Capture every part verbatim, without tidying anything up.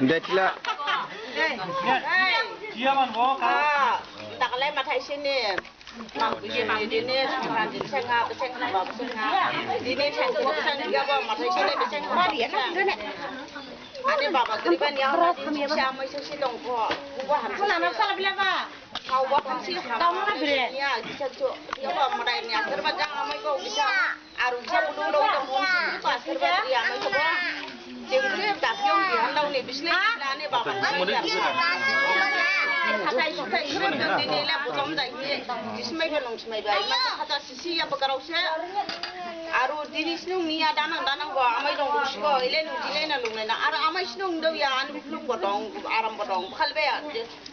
Betila. Daklai mathai sini. Mang bisi dini, sangkran dini, sangha, sangha, sangha. Dini, sangha, sangha, bo, mathai sini, sangha. Ani baba gariban ya, dini, sangha, mai sisi dong ko. Bubo ham. Kau ba hamsi ham. Kau mana bire? Ya, bisa cu. Ya ba madai ni. Serba jang amai ko bisa. Aru bisa budung dong dong ko. Pas serba dia amai ko ba. Jeng kre tak yong di handau ni bisle bisle ni baba. Hatai sutai kre dong di ni le budong dai ni. Dismai ba nong smai ba. Hatai sisi ya ba karau se. Aru dini sinung ni ya danang danang ba amai dong dong siko. Ile nung jile na lung na. Aru amai sinung dong ya anu lung ba dong aram ba dong. Khal ba ya.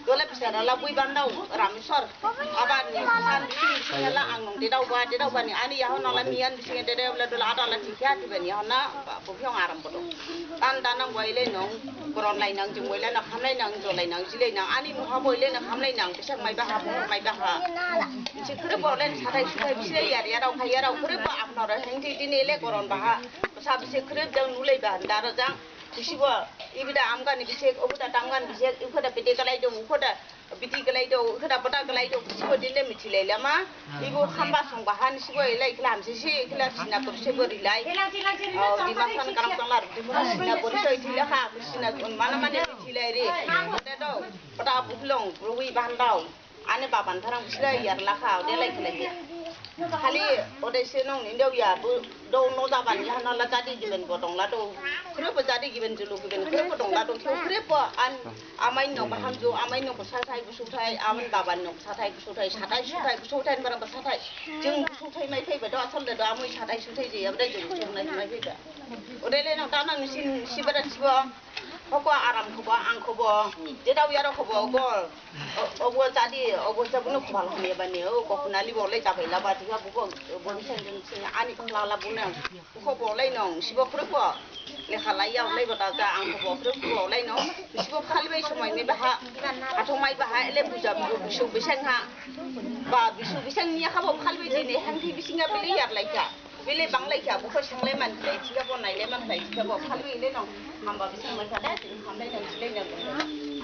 Dole bisara la bui bandau Rameswar. Abar ni san bisi bisi la ang nong dedau ba dedau ba ni ani yahon la miyan bisi dedau la dole ada la cikya tiba ni yahon na bupyong aram bodo. Tan tanang boile nong koron lai nang jung boile na khamlai nang jolai nang jilai nang ani muha boile na khamlai nang bisa mai baha mai baha. Cikre bolen satai sutai bisi yar yarau khai yarau kre bo apnor hengti dini le koron baha. Sa bisi kre jang nulai bahan dara jang. Bisibo, ibida amgani bisek, oboda damgani bisek, ikhoda bidi kalaido, ukhoda bidi kalaido, ikhoda bada kalaido, bisibo dile mithilailama. Ibo khamba songbahan, sibo ilai ikla hamsisi, ikla sina kursibo rilai. O, Dimasa ni karang tanglar, Dimasa sina kursi ithila ha, sina kun mana mana mithilai ri. Odedo, pada buhlong, ruwi bandau. Ani baban tharang bisla yar lakha, ode lai khlaihi. Khali ode se nong ni deu ya, bu dou no jaban ya na la jadi giben bo dong la dou. Khrip bo jadi giben julu giben khrip bo dong la dou. Khrip bo an amai no baham ju, amai no sathai busuthai, aman baban no sathai busuthai, sathai suthai busuthai bara basathai. Jeng busuthai mai phai ba do asal da do amai sathai suthai je, amdai jeng jeng nai mai phai ba. Ode le no tanang sin sibaran sibo. Hoko aram khobo, ang khobo, dedau yaro khobo, gol. O, obo jadi, obo jabuno khobal hamya bani, o, kokunali bo le jabai laba, tiga buko, bo ni sen jeng sen ani khla la bune. Buko bo lai nong, sibo khro bo. Lekha lai yau lai bata ja, ang khobo khro bo lai nong. Sibo khali bai somoi mai baha, athong mai baha, ele buja bu, bisu biseng ha. Ba, bisu biseng ni ha bo khali bai jini, hangthi bising ha bili yar lai ka. Bile banglai kha, buko sanglai man khlai, thikha bo nailai man khlai, thikha bo phalwi le nong, hamba bising man kha da, hamlai nang, silai nang.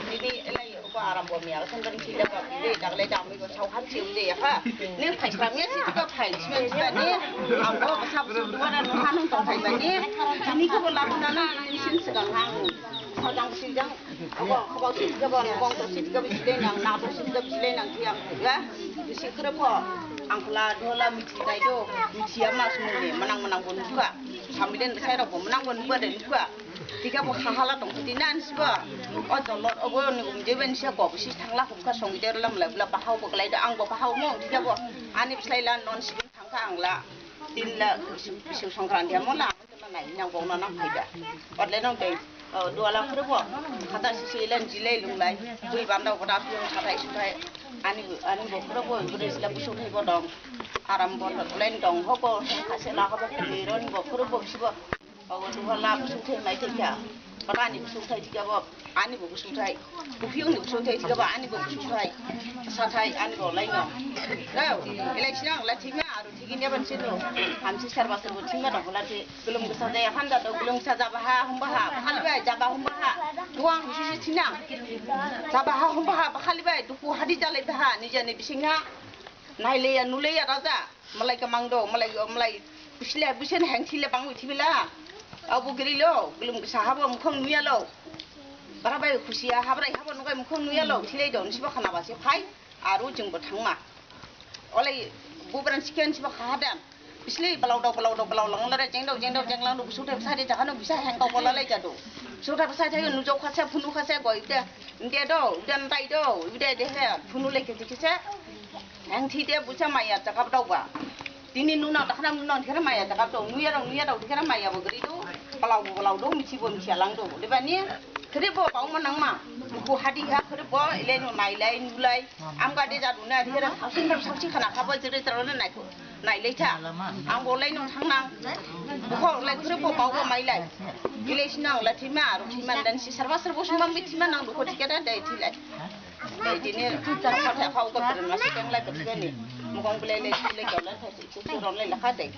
Dini elai, uko aram bo miya, san ban thila ba, bile daglai damai bo, sao ham siu de ya kha. Ning phai sram ya, si thikha phai, simen thikha ni, ambo, sab sab duwa na, nong hanung tong thai ba ni. Dini kha bo labu na na, ni sin segang hang. Sao jang si jang. Abo, abo si tiga ba, bong to si tiga ba silai nang, na to si tiga ba silai nang tiang, ya. Bisi khrip bo, ang khla dola mithi dai do, mithi ama sumuni, menang menang bo nukha. Sambilen besai rok bo, menang bo nukha de nukha. Tiga bo hahala tong, tinan siba. O jolot, obo ni umje ben sia ko, bisi thangla khumkha songi de lam la, bla bahau bo glai da, ang bo bahau mo, tiga bo. Ani bislai la non sibin thangkha ang la. Tin la, bisu songkran dia mo la. Nai, nang bong na nang phai da. Ot le nang dei. O, dua la khre bo. Khata sisi len jilai lunglai. Bui bandau khata piung khatai sutai. Ani bo, ani bo khre bo, bure sila busuthai bo dong. Aram bo len dong ho bo. Khase la ho bo khumi ron bo khre bo sibo. O, dua la busuthai mai thai kha. Bada ani busuthai thikha bo. Ani bo busuthai. Buphiung ni busuthai thikha bo ani bo busuthai. Sathai ani bo lai no. Rao, elai sinang la thikha aru thikhin yaban sinu. Hamsi sarba sarbo thikha dong la thi. Gulum gasa jaya handa do gulum gasa jaba ha humba ha. Khali bai jaba humba ha. Duang sisi thina. Jaba ha humba ha khali bai duku hadi jalai ba ha nijani bising ha. Naileya nuleya raja. Malai khamang do, malai, malai. Bisle, bisen hengsi le bang uthi bila. Abu giri lo, gulum gasa habo mukhang nuya lo. Bara bai khusiya, habrai habo nukai mukhang nuya lo. Thilai do, nisibo khana ba se phai. Aru jingbo thangma. Olai Bo bran siken siba khadan. Bisli balau dau, balau dau, balau lang lare, jeng dau, jeng dau, jeng lang dau, busuk thai bsai de, jakhano bisa heng kau bola lai jadu. Busuk thai bsai thai, nujau khasa, phunu khasa, goi de, nde dau, udan tai dau, ude de he, phunu lai khe khe se. Heng thi de, busa maya, jakap dau ba. Dini nuna, dakhana nuna, dikara maya, jakap dau, nuya dau, nuya dau, dikara maya, bo geri dau, balau bo, balau dau, mithi bo, mithi lang dau. Debani, khere bo, bau ma nang ma, bo hadi ha, khere bo, ilai nu, nailai, nulai. Amga de jadu na, dikara sausi, sausi khana khabo, jere tero na naikho, nailai tha. Ang bo lai nung thang nang. Bukho lai khure bo bau bo mai lai. Ilai sinang la thima, aru thima dan si sarba sarbo sumang bi thima nang dukho thikada dai thilai. Dai dini, thakha thakha uga pren masi kang lai pren ni. Mukong bilai lai thilai kau lai thasi, susu ron lai lakha dai.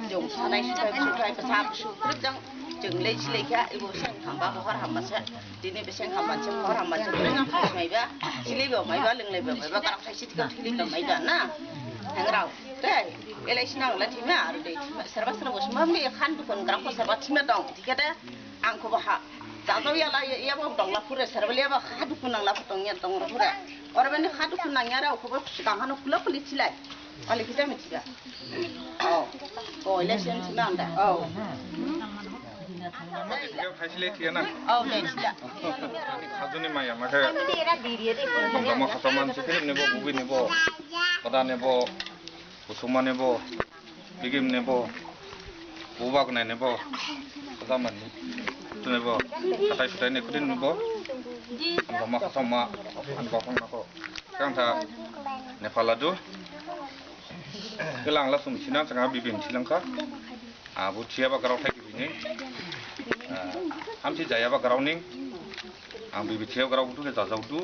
Jong sanai sukai, sukai, pasa, su, khrip jang. Jeng lai silai kha, ibu sang hamba, bohor hamba sa. Dini beseng hamba, jeng bohor hamba, jeng lai nang khas maiba. Silai ba maiba, leng lai ba maiba, karak thai sit kau thilai ba maiba na. Hangrau. Dai, ilai sinang la thima, aru dai thima. Sarba sarbo sumang bi khan dukon karak ko sarba thima dong. Dikada, ang ko baha. Jajau ya la, ya, ya ba dong la phure, sarba ya ba kha dukon nang la phure dong ya dong la phure. Ora bani kha dukon nang ya ra, ko ba kang hano kula kuli silai. Ole kita mithiba. Oh. Oh, election sinang da. Oh. Khaisile thiya na. Oh, dai sida. Khajuni maya makhe. Gama khasaman sikrim nebo, bubi nebo. Kada nebo. Kusuma nebo. Bigim nebo. Bubak nai nebo. Khasaman nebo. Khatai sutai ne kudin nebo. Gama khasama. An bakong nako. Kang tha. Nephaladu. Kelang la sum sinan sanga bibim silangkha. Ah, bo thiyaba grao thai gibini. Ah, hamsi jayaba grao ning. Ang bibi thiyaba grao buthu khe jajaodu.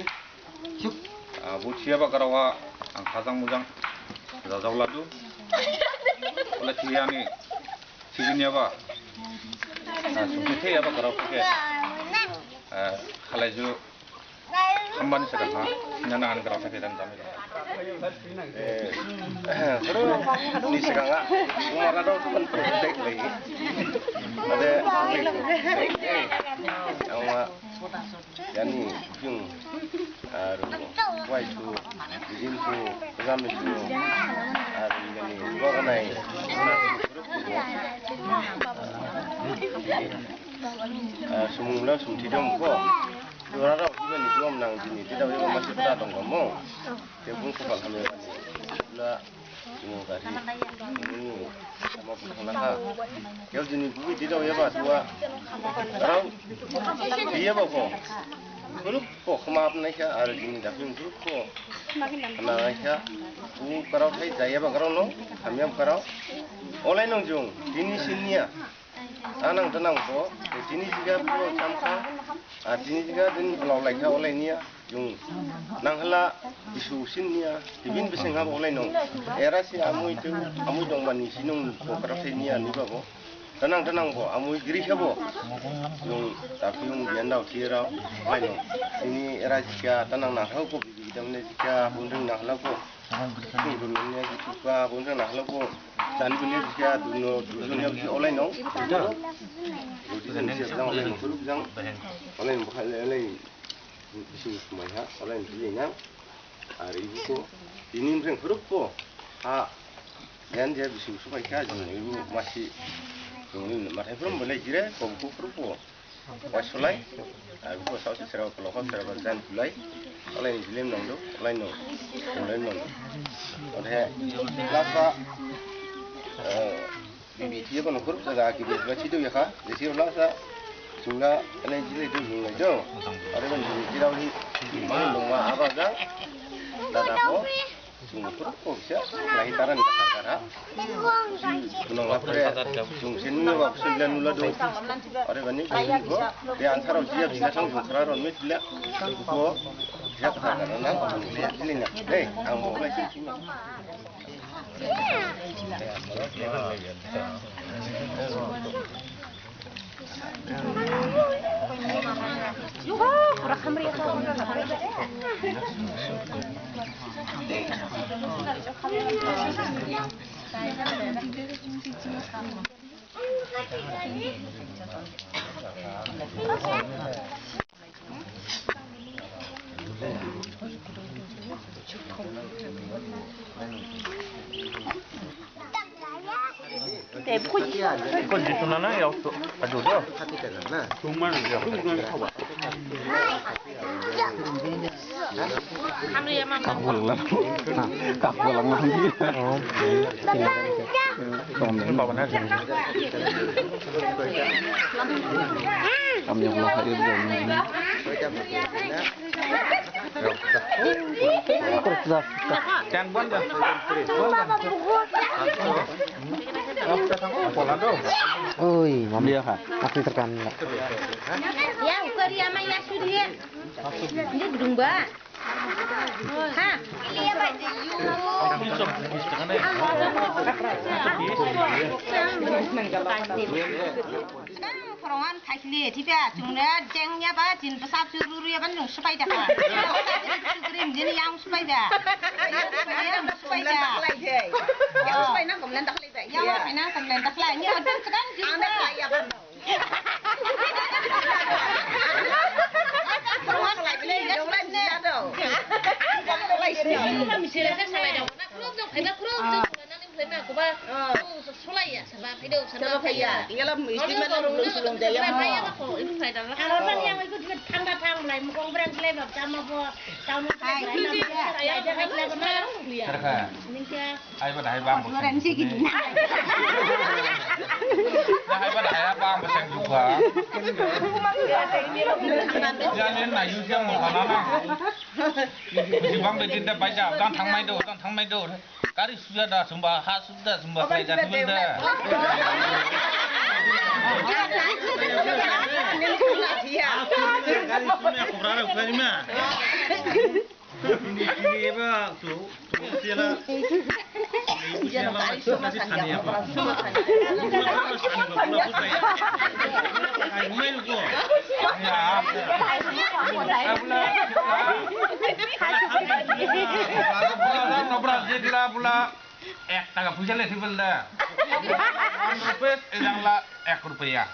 Ah, bo thiyaba grao ha ang khajang mujang jajaoladu. Ola thiyani thibiniyaba. Ah, sumthi thiyaba grao khe. Ah, khalaiju. Hambani segang ha, nana an grao thai dan jami. Eh, bro, ni segang ha, umar adau tu kan protect lagi. Ada, ama, yani, jung, aru, wai tu, izin tu, jami tu, aru, yani, gua kenai. Ah, sumung la sumthi dong ko. Dora rao iba ni duam nang jini, tida iba masi pura dong ko mo. Te bung ko pal hamya bani. La, mo gari. Mo, sama pun khala ha. Kau jini bubi tida iba tua. Rao, iya ba ko. Group ko khama apna kya, ar jini dapin group ko. Khama kya. Bu grao thai jaya ba grao no, hamya grao. Olai nong jung, dini sinia. Anang tanang bo, dini jiga bo chamkha, ah, dini jiga dini blao laikha olai niya, jung nang hala bisu sin niya, tibin bising habo olai nong, era si amui tu, amui dong mani sinung bo grao thai niya ni babo, tanang tanang bo, amui giri habo, jung tapi jung bian dau thirao, olai nong, ini era jiga tanang nang habo, bibi dam ne jiga bundeng nang hala bo, Bundung ne jituka, bundung na hala bo. Dan bini jika duno, duno ne jika olai nong. Roti dan jika jang olai nong, suruh jang. Olai nong, olai nong. Bisi kumai ha, olai nong, bisi nang. Ari ibu ko. Ini mreng suruh ko. Ha. Dan dia bisi sukai ka, jang ibu masih. Jang ini matai from boleh jire, ko ko suruh ko. Wasulai, ah, bukho saosi sera kolokhok sera bajan kulai, olai ni jilim nongdo, olai nong, olai nong. Ode, lasa, eh, bibi thiye kono group sa ki bibi thidu yakha, jesi lasa, sungla, olai jilai do, jilai do. Ode ban bibi thirao hi, mani nongma aba jang, dada ko. Jung pur ko bisa, lahi taran ka kara. Jung pur ko bisa, jung sen nula ba bisa bila nula do. Are bani ko, de ansarao jia bisa sang jung kara ron me bila. Ko, bisa ka kara na, bisa bila na. Dei, ang mo lai sini. Ko jitu na na yau tu. Aduh do. Kak bolang. Kak bolang. Ini baba na. Kami yang lah hadir. Oi, mami. Iya, Kak. Masih terkan. Ya, ukur ya, Mai, ya, sudah ya. Ini gedung, Mbak. Ha? Iya, Pak. Phorongan thaisli thiba, jungna jengyaba, jin bsap jururuyaba, jung sphai da kha. Jin yang sphai da. Yang sphai da. Yang sphai na komlen da kha lai da. Yang sphai na komlen da kha lai. Ni adan sekarang jin. Phorongan thaisli, jung sphai da. Solaiya, saba phaidu, saba phaiya. Solaiya. Iyala mesti mana belum belum jaya. Aro ban yang ikut ikut thangda thang lai, mukong brand lai, bab jama bo, taun lai, lai, lai, lai, lai, lai, lai. Terka. Ningka. Ai ba dahai bang. Orang sih gini. Dahai ba dahai bang, beseng juga. Ya, ini na, yu siang mau mana na? Bisi bang bedin da baja, dang thangmai do, dang thangmai do. Kari suya da sumba, ha suda sumba, khlai da sumba da. Kari suya, kobra da, kari ma. Ini, ini apa tu? Tu siala. Ini siala, masih sani apa? Ai, main ko. Ya. Ai, bula. Bula, bula, bula, bula. Ek taka puisa le thibel da. One rupees, ejang la ek rupiah.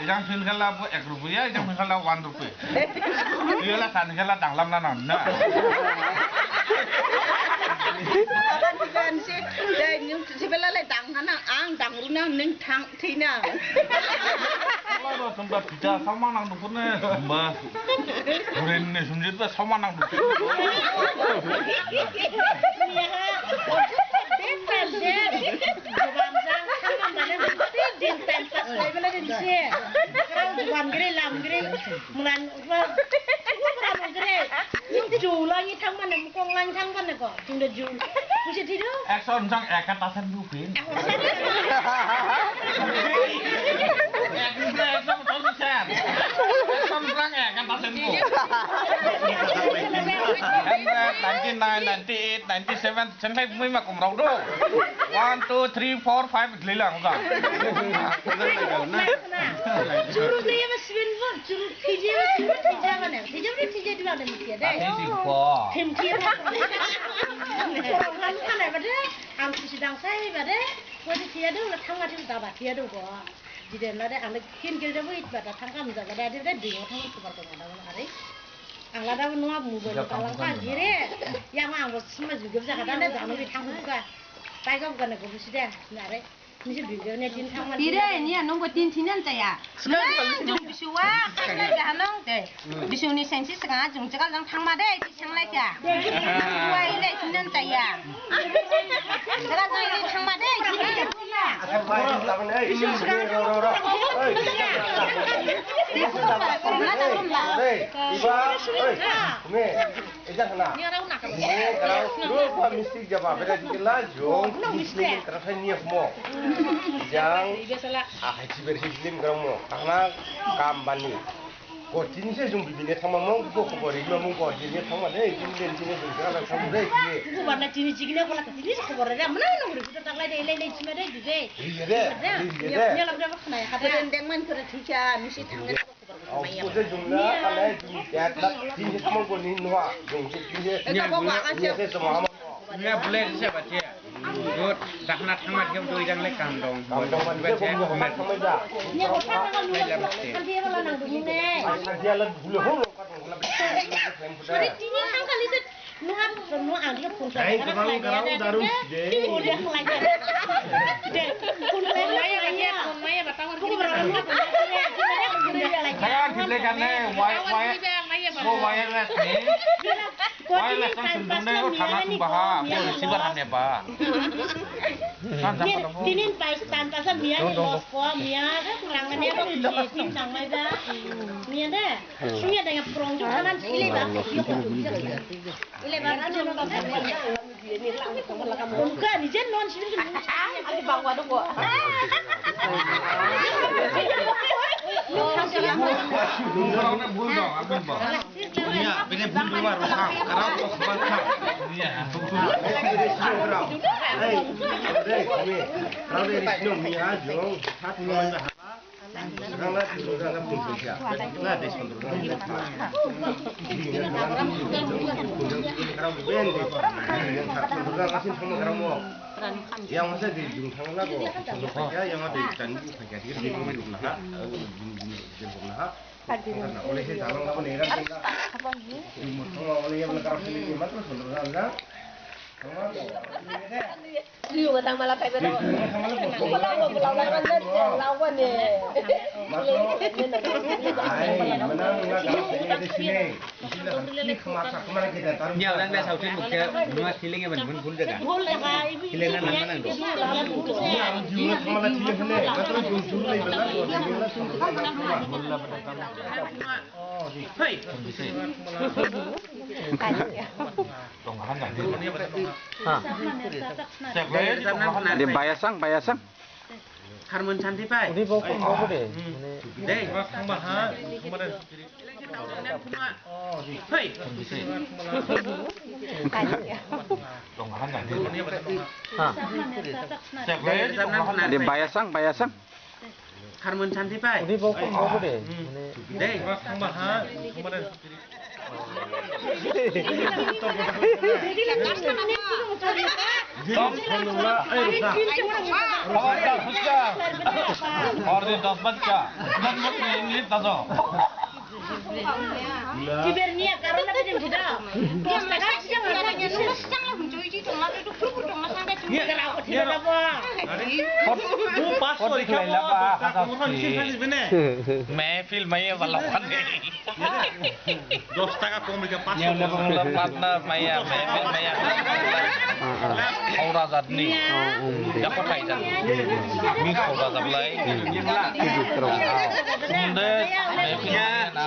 Ejang phin khala bo ek rupiah, ejang phin khala one rupee. Iyala san khala danglam na na na. Kan si, dai nyung thibel le dang na ang dang ru na ning thang. Thina. Wala do sumba pita sama nang dukun ne. Sumba. Buren ne sumjit ba sama nang dukun. Din time pass lai bela din si. Kerang juban giri lam giri. Mulan uba. Uba mulan giri. Yung jula ngi thang mana, mukong lang thang mana ko. Jung da jul. Busi thidu. Action jang eka tasen bu. Phin. Hundred, ninety-nine, ninety-eight, ninety-seven, sen khai bumi ma kum rau do. One, two, three, four, five, gila lang udah. Juru dia mas win won, juru tija mas win won, tija mana? Tija mana, tija dua ada mesti ada. Tapi si po. Tim tija. Orang kan ada pada. Ang khusi dangsai bade, khusi thiya do, la thangma thiya daba thiya do bo. Jide lade, ang le kin gil de wait bade, thangkam jaba de, de dingo thangma subar ko mada wala hari. Ang lada nuwa mobile kalang ka gire. Yang ang bo sima juga bisa kata ne jano bi thang buka. Pai ka buka ne ko busi de, nare. Nisi video ne din thangma. Ire, ni anong bo din thinan jaya. Nang jung bisuwa, khaina jahanong de. Bisuni sengsi sega jung jaga jang thangma de, di sanglai kha. Wai le thinan jaya. Jaga jang di thangma de, di thangma. Bisu sega. Corona da corona. Iba, oi, me. Eja khana. Ni grao, grao, mistake jaba, beda dikela, jong, mistake, grao thai ni mo. Jang, ah, hai chiber hi film grao mo. Khana, kam bani. Ko tini se jong bibine thangma mo, ko khobor ri mo, ko tini thangma de, tini den tini jong grao thangma de, tini. Ko bana tini jigine ko la tini khobor re, mana nang ri ko taklai de, lai lai chima de, di de. Ri de, ri de. Ni la bra khana ya, khata. Deng man ko thikha, misi thang. Au, ko se jumla, ala jum, ya, la, jing se thamang ko ni nua, jing se, jing se. Eka bo wa ka se. Jing se sama sama. Nya bule se ba che. Good, dakhna thangma khem doi dang le kam dong. Kam dong man se ko ni ko thangma ja. Nya ko thangma ko ni. Kan dia la nang dong ne. Kan dia la bule ho lo ka dong la. Sorry, tini thang kali se. Nuha, nuha, ang dia phone. Ai, kebang, kebang, daru, deh. Dia phone lagi. Deh, phone lagi. Kan ne, wai-, wai-, bo wireless ni. Wireless ang sendung ne, o thana sumbaha, bo receiver hamyaba. Kan jang pada bo. Tinin pai tan ta sa mia ni lo ko mia, kurang ne bo ni tin nang mai da. Mia de. Sumia de yang prong ju kanan sili ba. Bungka ni jen non sini. Ani bang wadu ko. Iya, bini bulu dua rumah. Karau ko sebentar. Iya. Karau dari sini mia jong. Satu mia. Yang masa di jung thang la ko, yang ada di dan bu kaya di di bu na ha, di bu na ha. Oleh saya jalan la ko ni ran. Di bu thang oleh yang la karap ni mat la sundar la. Liu ngatang mala pai beda. Pulau, pulau lawan dan lawan ni. Ni orang dah sautin bukti, bunga siling ya, bun, bun jaga. Siling na nang nang do. Hei. Di bayasang, bayasang. Harmon santi pai. Udi bokon bokon de. Dei. Hei. Di bayasang, bayasang. Harmon santi pai. Udi bokon bokon de. Dei. Hor din dos baccha. English taso. Kiber niya, karena apa yang sudah? Dos taka sejam ada. Mehfil maiya wala wan. Dos taka kom rikha, pas. Partner maiya, mehfil maiya. Haura jatni. Jakotai jatni. Mi haura jablai. Sunde mehfil maiya na.